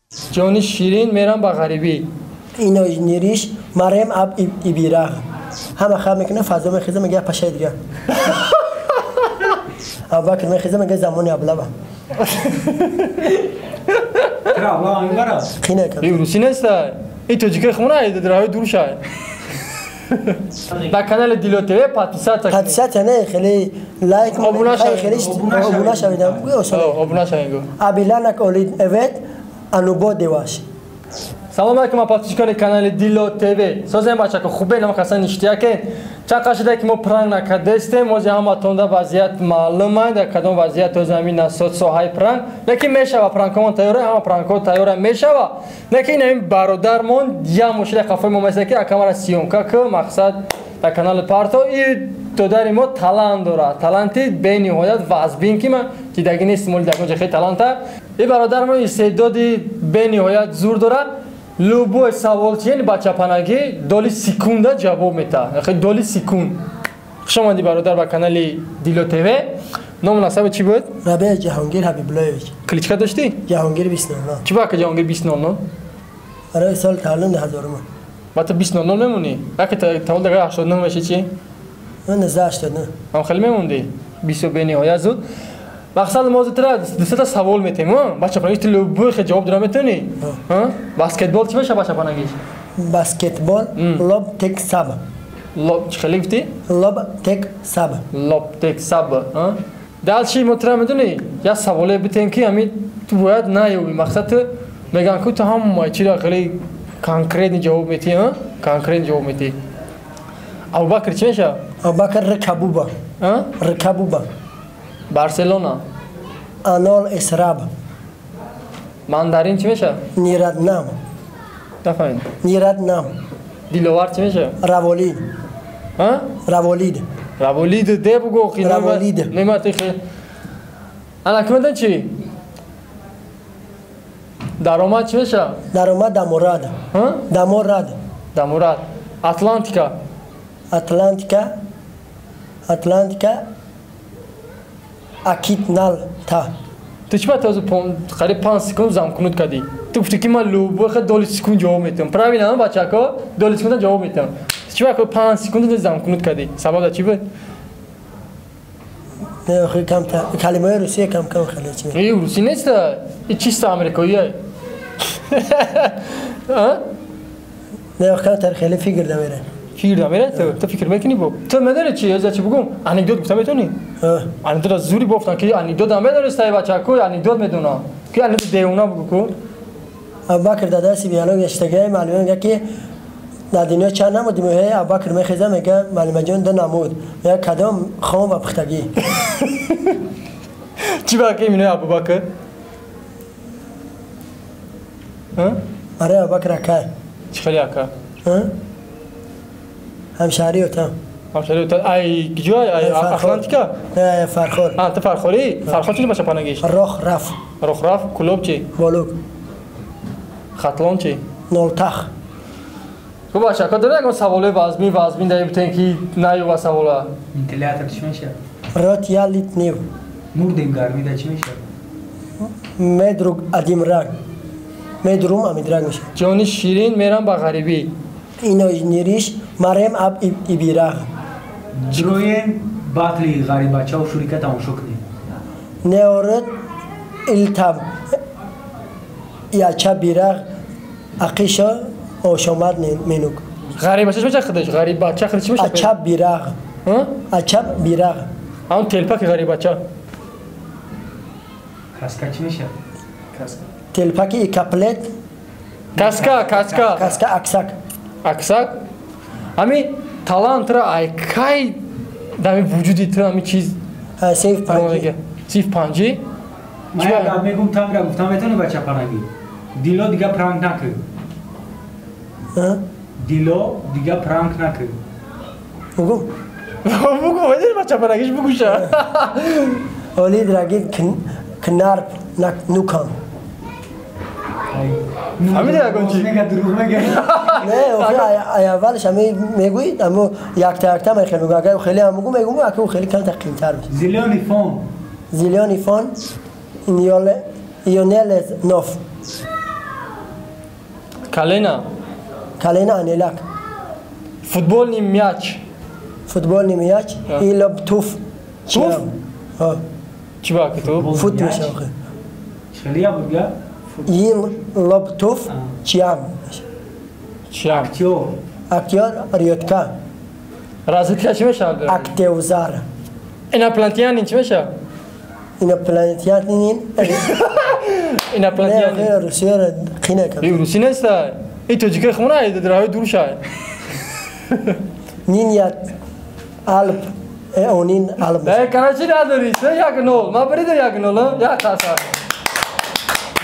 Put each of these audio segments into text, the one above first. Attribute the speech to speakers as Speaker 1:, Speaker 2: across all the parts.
Speaker 1: Ҷони ширин мерам ба ғарибӣ.
Speaker 2: Иноҷнириш марем аб ибираҳ. Ҳама хаб мекунад, фазо мехеза, мега пашаи дига. Абубакр мехеза, мега замони аблава.
Speaker 1: И русӣ неста. И тоҷикаи хона раҳои дуршай. Ба канали Дило ТВ подписаться.
Speaker 2: Подписаться не, хеле лайк,
Speaker 1: обуна
Speaker 2: шавед. Обуна шавед.
Speaker 1: Обуна шавед.
Speaker 2: Абиланак олид эвет анубо деваш.
Speaker 1: Салом алейкум, подписчикони канали Дило ТВ. Созем бачако, хубе нам хасан ништяке. Чақа шуда ки мо пранк накардестем, ози ҳаматонда вазъият маълум ай, дар кадом вазъият ози ҳамин насод соҳаи пранк. Лекин мешава пранкомон тайёра, ҳама пранкҳо тайёра мешава. Лекин ҳамин бародармон як мушкили қафои мо меса ки акамара съёмка ки мақсад дар канали Парто и додари мо талант дорад. Таланти бениҳоят вазбин ки ман дидаги нестим, оли дар ҷо хеле таланта. И бародармон истеъдоди бениҳоят зур дорад. Любой савол чиени бачапанагӣ доли секунда ҷавоб метаҳад. Хеле доли секунд. Хуш омадӣ бародар ба канали Дило ТВ. Ному насабат чӣ буд?
Speaker 2: Рабеъ Ҷаҳонгир Ҳабибуллоевич.
Speaker 1: Кличка доштӣ?
Speaker 2: Ҷаҳонгир 2000.
Speaker 1: Чӣ бака Ҷаҳонгир 2000?
Speaker 2: Барои соли таваллуд 2000.
Speaker 1: Ба ту 2000 мемонӣ? Яке таваллуд агар 89 меши чӣ?
Speaker 2: 1989.
Speaker 1: Ҳам хеле мемондӣ? Бисёр бениҳоят зуд. Мақсад мо зудтара дусета савол метем, бачапанагӣ ту любой хе ҷавоб дора метавонӣ? Баскетбол чӣ меша бачапанагиш?
Speaker 2: Баскетбол лоб тек саб.
Speaker 1: Лоб чӣ хеле гуфтӣ?
Speaker 2: Лоб тек саб.
Speaker 1: Лоб тек саб. Дальше мо тра медонӣ як саволе битем ки ҳамин ту бояд наёбӣ. Мақсад ту мегӯям ки ту ҳамаи чиро хеле конкретни ҷавоб метиҳӣ, конкретни ҷавоб метиҳӣ. Абубакр чӣ меша?
Speaker 2: Абубакр ркабуба. Ркабуба.
Speaker 1: Барселона.
Speaker 2: Анол эсраб.
Speaker 1: Мандарин чӣ меша?
Speaker 2: Нираднам.
Speaker 1: Нафаҳмидам.
Speaker 2: Нираднам.
Speaker 1: Диловар чӣ меша?
Speaker 2: Раволид. Раволид.
Speaker 1: Раволид де бугӯ.
Speaker 2: Раволид.
Speaker 1: Немати хе. Ана ки медон чӣ? Даромад чӣ меша?
Speaker 2: Даромад даморад. Даморад.
Speaker 1: Даморад. Атлантика.
Speaker 2: Атлантика. Атлантика. Акит нал та.
Speaker 1: Ту чӣ ба тазу қариб 5 секунд замкнут кардӣ? Ту гуфтӣ ки ман любой хел доли секунд ҷавоб метиҳам. Правильно, бачако? Доли секунда ҷавоб метиҳам. Ту чӣ ба 5 секунд замкнут кардӣ? Сабаб дар чӣ буд?
Speaker 2: Не, охи кам калимаи русия кам кам хеле чӣ.
Speaker 1: И русӣ нест, и чисто амрикоӣ.
Speaker 2: Не, охи камтар хеле фикр дамера.
Speaker 1: Фикр дамера? Ту фикр мекунӣ бо? Ту медонӣ чӣ? Ё чӣ бугум? Анекдот гуфта метавонӣ? Анекдот аз зури бофтан ки анекдот ҳам медонистай бачако, анекдот медонам. Ки анекдот девона бугу ку?
Speaker 2: Абубакр дар дарси биология шитагиҳои муаллима мега ки дар дунё чанд намуд меҳе. Абубакр мехеза мега муаллимаҷон ду намуд. Мега кадом хом ва пухтагӣ.
Speaker 1: Чӣ ба ки минои Абубакр?
Speaker 2: Барои Абубакр акай.
Speaker 1: Чӣ хеле ака?
Speaker 2: Ҳамшаҳри отам.
Speaker 1: Ҳамшаҳри отам. Ай куҷо? Ай Атлантика?
Speaker 2: Не, Фархор.
Speaker 1: А, ту Фархорӣ? Фархор чӣ баша панагиш?
Speaker 2: Рох раф.
Speaker 1: Рох раф, Кулоб чӣ?
Speaker 2: Болук.
Speaker 1: Хатлон чӣ?
Speaker 2: Нолтах.
Speaker 1: Хуб бачако, доред ягон саволои вазмин вазмин дар бутен ки наёба савола?
Speaker 3: Вентилятор чӣ мешавад?
Speaker 2: Рот я литнев.
Speaker 3: Мурдем гармида чӣ мешавад?
Speaker 2: Медруг адимраг. Медрум амидраг мешавад.
Speaker 1: Ҷони ширин мерам ба ғарибӣ.
Speaker 2: Иноҷнириш марем аб ибираҳ.
Speaker 3: Ҷроен батли ғарибачаву шурика тамошо кунем.
Speaker 2: Неорид илтаб яча бираҳ ақишо ошомад менук.
Speaker 1: Ғарибача чӣ мешавад худаш? Ғарибача худаш чӣ мешавад?
Speaker 2: Ачаб бираҳ. Ачаб бираҳ.
Speaker 1: Ҳамон телпаки ғарибача.
Speaker 3: Каска чӣ мешавад? Каска.
Speaker 2: Телпаки икаплет.
Speaker 1: Каска, каска.
Speaker 2: Каска аксак.
Speaker 1: Аксак? Ҳамин талантра ай кай дар ҳамин вуҷуди ту ҳамин чиз?
Speaker 2: Синф панҷӣ.
Speaker 1: Синф панҷӣ?
Speaker 3: Ман як гап мегӯм, тамра гуфтам метавонӣ бачапанагӣ? Дило дига пранк накун. Дило дига пранк накун.
Speaker 2: Бугу.
Speaker 1: Бугу, ведиш бачапанагиш бугуша.
Speaker 2: Оли драги кнарп нукам.
Speaker 1: Фаҳмиди ягон чӣ?
Speaker 3: Мега дурӯғ мега.
Speaker 2: Не, охи ай аввалаш ҳами мегӯӣ, аммо якта якта мехел мегӯ. Агар хеле ҳам бугу мегӯм, ака хеле камтар қимтар мешавад.
Speaker 3: Зелёный фон.
Speaker 2: Зелёный фон Ионелез ноф.
Speaker 1: Колено.
Speaker 2: Колено анелак.
Speaker 1: Футбольный мяч.
Speaker 2: Футбольный мяч. И лоб туф.
Speaker 1: Туф? Чӣ ба ки туф?
Speaker 2: Фут мешава.
Speaker 3: Хелия буд га?
Speaker 2: Ин лоб туф чиам.
Speaker 1: Чиам.
Speaker 3: Актёр.
Speaker 2: Актёр риётка.
Speaker 1: Разведка чӣ мешавад?
Speaker 2: Актевзар.
Speaker 1: Инопланетянин чӣ мешавад?
Speaker 2: Инопланетянин.
Speaker 1: Инопланетянин.
Speaker 2: Русияро қина кард.
Speaker 1: И русӣ неста. И тоҷикаи хона раҳои дуршай.
Speaker 2: Нинят алп онин алп.
Speaker 1: Короче надори. 1-0. Ма брида 1-0, як қаса.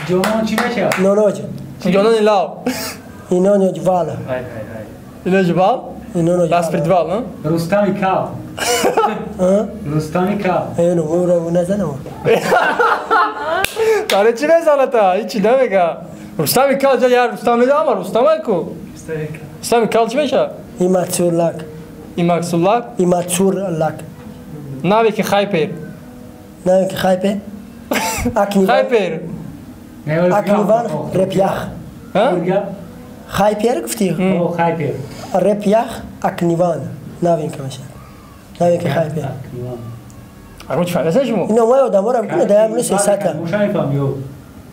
Speaker 3: Ҷонон чӣ мешавад?
Speaker 2: Ноноҷ.
Speaker 1: Ҷонони лав.
Speaker 2: Иноноҷ вал.
Speaker 1: Иноҷ вал?
Speaker 2: Иноноҷ.
Speaker 1: Распредвал, а?
Speaker 3: Рустами кал. Рустами кал.
Speaker 2: Э, ну, ура, назанам.
Speaker 1: Таре чӣ мезаната? Ҳичи намега. Рустами кал ҷа я Рустам медама, Рустам ку. Рустами кал чӣ мешавад?
Speaker 2: Имацурлак.
Speaker 1: Имаксуллак?
Speaker 2: Имацурлак.
Speaker 1: Наве ки хайпер.
Speaker 2: Наве ки хайпер?
Speaker 1: Хайпер.
Speaker 2: Акниван репях. Хайпер гуфти?
Speaker 3: Хайпер.
Speaker 2: Репях акниван. Навинка мешавад. Навинка хайпер.
Speaker 1: Агон чӣ фаҳмидасе шумо?
Speaker 2: Ино май одаморо бикуна даям ну сесата.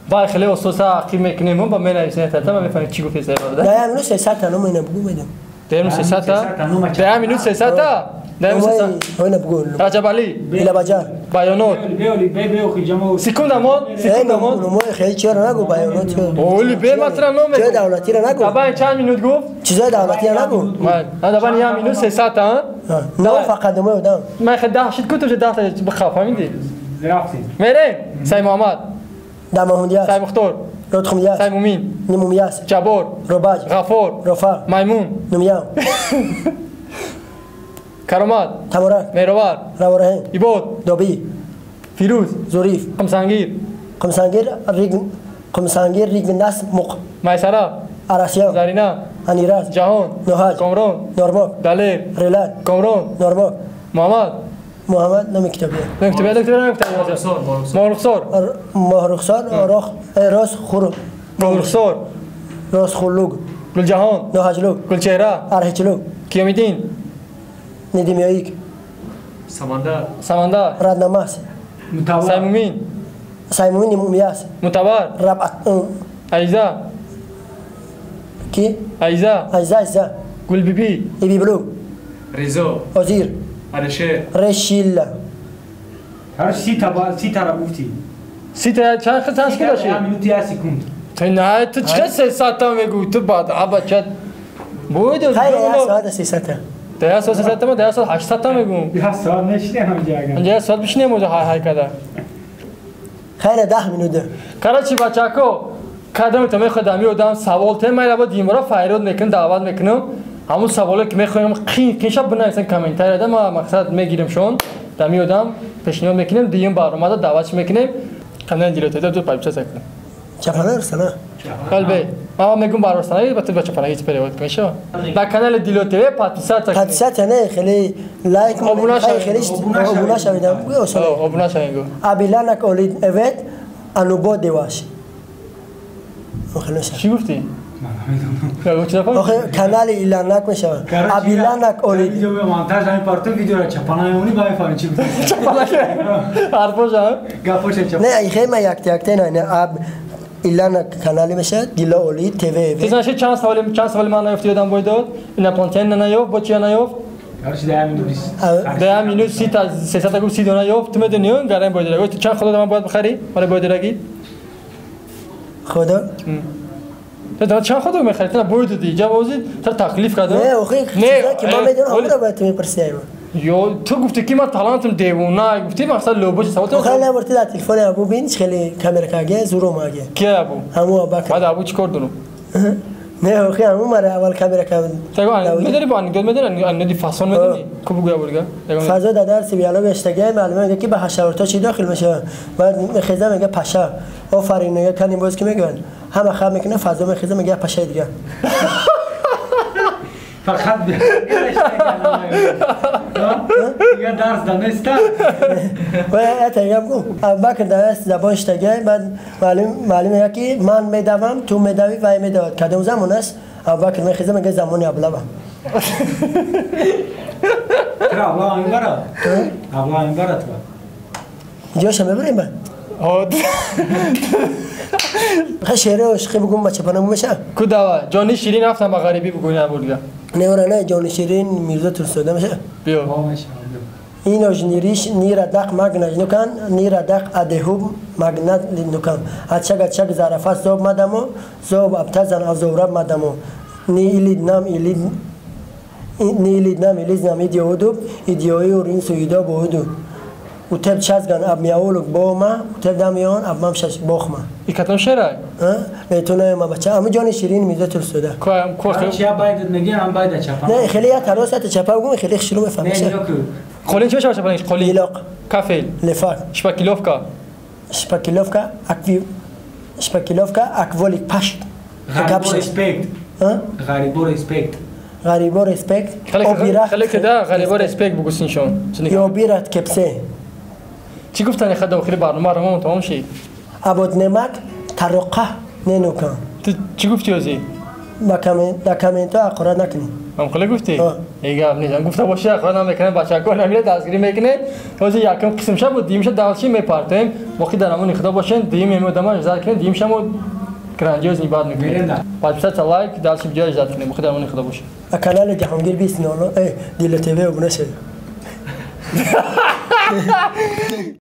Speaker 1: Вай хеле ососа ақиб мекунем, ба менависем тата, ма мефаҳмем чӣ гуфти саҳиба.
Speaker 2: Даям ну сесата, ну мена бугу медам.
Speaker 1: Даям ну сесата? Даям ну сесата? Даям ну сесата.
Speaker 2: Ой бугу.
Speaker 1: Раҷабалӣ.
Speaker 2: Илабаҷар.
Speaker 1: Баёнот. Секунда мон, секунда мон.
Speaker 2: Ну мой хеле чиро нагу баёнот.
Speaker 1: Оли бе матра номе.
Speaker 2: Чиро давлатиро нагу.
Speaker 1: Дабан чанд минут гуфт?
Speaker 2: Чизои давлатиро нагу.
Speaker 1: Ман дабан як минут сесата, а?
Speaker 2: На фақат мой одам.
Speaker 1: Ман хе 10 шид куту 10 та бихав, фаҳмидӣ?
Speaker 3: Рафтӣ.
Speaker 1: Мерем. Сай Муҳаммад.
Speaker 2: Дамаҳундиас.
Speaker 1: Сай Мухтор.
Speaker 2: Ротхумиас.
Speaker 1: Сай Мумин.
Speaker 2: Нимумиас.
Speaker 1: Ҷаббор.
Speaker 2: Робаҷ.
Speaker 1: Ғафор.
Speaker 2: Рофа.
Speaker 1: Маймун.
Speaker 2: Нумиям.
Speaker 1: Каромат.
Speaker 2: Таморак.
Speaker 1: Меҳровар.
Speaker 2: Равораҳим.
Speaker 1: Ибод.
Speaker 2: Добӣ.
Speaker 1: Фирӯз.
Speaker 2: Зуриф.
Speaker 1: Қумсангир.
Speaker 2: Қумсангир риг Қумсангир ригнас муқ.
Speaker 1: Майсара.
Speaker 2: Арасиям.
Speaker 1: Зарина.
Speaker 2: Анираз.
Speaker 1: Ҷаҳон.
Speaker 2: Ноҳаҷ.
Speaker 1: Комрон.
Speaker 2: Нормок.
Speaker 1: Далер.
Speaker 2: Релат.
Speaker 1: Комрон.
Speaker 2: Нормок.
Speaker 1: Муҳаммад.
Speaker 2: Муҳаммад номи китобия.
Speaker 1: Номи китобия, номи китобия. Моҳрухсор.
Speaker 2: Моҳрухсор. Рох рос хур.
Speaker 1: Моҳрухсор.
Speaker 2: Росхуллуг.
Speaker 1: Гулҷаҳон.
Speaker 2: Ноҳаҷлуг.
Speaker 1: Гулчеҳра.
Speaker 2: Арҳичлуг.
Speaker 1: Киёмиддин.
Speaker 2: Нидимиёик.
Speaker 4: Самандар.
Speaker 1: Самандар.
Speaker 2: Раднамас.
Speaker 1: Саймумин.
Speaker 2: Саймумин Нимумиас.
Speaker 1: Мутабар.
Speaker 2: Рабат.
Speaker 1: Айза.
Speaker 2: Ки?
Speaker 1: Айза.
Speaker 2: Айза, Айза.
Speaker 1: Гулбиби.
Speaker 2: Ибиблуг.
Speaker 4: Ризо.
Speaker 2: Озир.
Speaker 4: Алишер.
Speaker 2: Решилла.
Speaker 3: Ҳар ситара гуфтӣ.
Speaker 1: Сита чанд чанд ки дошти?
Speaker 3: Минути як секунд.
Speaker 1: Ту не, ту чӣ сесата мегӯй? Ту баъд абача буд.
Speaker 2: Хайр, як соат сесата.
Speaker 1: Да як соат сесата ма, да як соат ҳаштсата мегӯм.
Speaker 3: Як соат нешинем ҳамҷа агар.
Speaker 1: Ҳамҷа як соат бишинем оҷа ҳай ҳай када.
Speaker 2: Хайр, 10 минута.
Speaker 1: Короче, бачако, кадом то мехоҳад ами одам савол те майра ба димора файрод мекунам, даъват мекунам. Ҳамун саволе ки мехоҳем қин қин шаб бинависен комментарияда, ма мақсад мегирем шон. Дами одам пешниҳод мекунем, дуюм баромада даъватш мекунем. Канали Дило ТВ подписаться кунем.
Speaker 2: Чапана Рустана.
Speaker 1: Қалбе. Ма мегум бар Рустана, ба ту ба чапана ҳеч перевод мешава. Дар канали Дило ТВ подписаться кунем.
Speaker 2: Подписаться не, хеле лайк
Speaker 1: обуна шавед.
Speaker 2: Хеле обуна шавед.
Speaker 1: Обуна шавед.
Speaker 2: Абиланак олид эвет анубо деваш.
Speaker 1: Чӣ гуфтӣ?
Speaker 2: Охе канали Иланак мешавад. Абиланак олид.
Speaker 3: Видео монтаж ҳамин парту видеоро чапана мемонӣ ба мефаҳмӣ чӣ гуфтӣ.
Speaker 1: Чапана ҳарфоша?
Speaker 3: Гапоша чапана.
Speaker 2: Не, хеле ма якта якта не, аб Иланак канали мешавад, Дило Олид ТВ.
Speaker 1: Ти знаеш чанд саволи ман наёфт ёдам бой дод? Инопланетян наёфт, бо чия наёфт?
Speaker 3: Короче, да минут бист.
Speaker 1: Да минут сита сесата гуфт си дона ёфт, ту медонӣ, гарем бой дорагӣ. Чанд худо ман бояд бихарӣ? Мара бой дорагӣ?
Speaker 2: Худо?
Speaker 1: Ту чанд худо мехарӣ? Ту бой додӣ, ҷавози ту таклиф кардам.
Speaker 2: Не, охи, чиза ки ман медонам, ҳамонро бояд ту мепурсӣ.
Speaker 1: Ё ту гуфтӣ ки ман талантам девона, гуфтӣ мақсад лобош савол.
Speaker 2: Охи, набуртӣ дар телефони Абу бин, хеле камера каге, зуром аге.
Speaker 1: Ки Абу?
Speaker 2: Ҳаму Абакр.
Speaker 1: Баъд Абу чӣ кор дорам?
Speaker 2: Не, охи, ҳаму мара аввал камера кад.
Speaker 1: Медонӣ бо анекдот медонӣ, анекдоти фасон медонӣ? Ку бугӯя бурга?
Speaker 2: Фазо дар дарси биология штагиа маълума мега ки ба ҳашаротҳо чӣ дохил мешавад. Баъд мехеза мега паша. Офарин мега каним боз ки мегӯянд. Ҳама хаб мекунад, фазо мехеза мега пашаи дига.
Speaker 3: Фақат دیگه درس دانسته.
Speaker 2: و اتگم گم. ابوبکر درس زبانش تگه بعد معلم میگه که من میدوم تو میدوی و میدود. کدام زمان است؟ ابوبکر میخیزه میگه زمان ابلبه.
Speaker 3: چرا ابلا این برا؟ ابلا این برا تو.
Speaker 2: جاشم ببریم با. خیلی شعر عشقی بگم بچه پناه میشه.
Speaker 1: کدوا جانی شیرین رفتم با غریبی بگویم بودم.
Speaker 2: نه ورا نه جانی شیرین میرزا ترسوده میشه.
Speaker 1: بیا.
Speaker 2: این اجنیریش نیر دق مگنج نکن نیر دق ادهوب مگنت نکن. اچک اچک زرافه زوب مدمو زوب ابتزن از زورب مدمو نی ایلید نم ایلید نی ایلید نم ایلید نم ایدیودوب ایدیوی و رینسو ایدا بودو. وتب چزگان اب میاولک بوما وتب دمیان اب ممشش بوخما.
Speaker 1: این کدام شعره؟
Speaker 2: ها؟ میتونه ما بچه اما جان شیرین میزه ترسوده.
Speaker 1: کو
Speaker 3: چیا باید نگی هم باید چپا.
Speaker 2: نه خیلی یا تراس تا چپا بگم خیلی خشلو میفهمشه.
Speaker 3: نه
Speaker 1: قولین چی میشه چپا قولین؟
Speaker 2: لیلاق.
Speaker 1: کافیل.
Speaker 2: لفاق.
Speaker 1: شپاکیلوفکا.
Speaker 2: شپاکیلوفکا اکوی شپاکیلوفکا اکولیک پاش.
Speaker 3: غریبو رسپکت.
Speaker 2: ها؟
Speaker 3: غریبو رسپکت.
Speaker 2: غریبو رسپکت.
Speaker 1: خیلی که ده غریبو رسپکت بگوسین شون.
Speaker 2: یا بیرت کپسه.
Speaker 1: چی گفتن خد داخل برنامه رو تمام شد.
Speaker 2: ابود نمک ترقه ننوکم.
Speaker 1: تو چی گفتی ازی؟
Speaker 2: با کامنت در کامنت ها اقرار نکنی.
Speaker 1: هم خیلی گفتی؟ ایگه نیست. گفته باشه اقرار نمیکنه بچه‌ها نمیره دستگیری میکنه. روز یکم قسم شب بود دیمش دالچی میپارتیم. وقتی در امون خدا باشین دیم یمی دماغ زاد کنه دیم شمو گرانجوز نی بعد میکنه. بعد لایک دالچی جای زاد کنه. وقتی در امون خدا باشه.
Speaker 2: کانال جهانگیر 20 نولو ای دیل تی وی ابونه شد.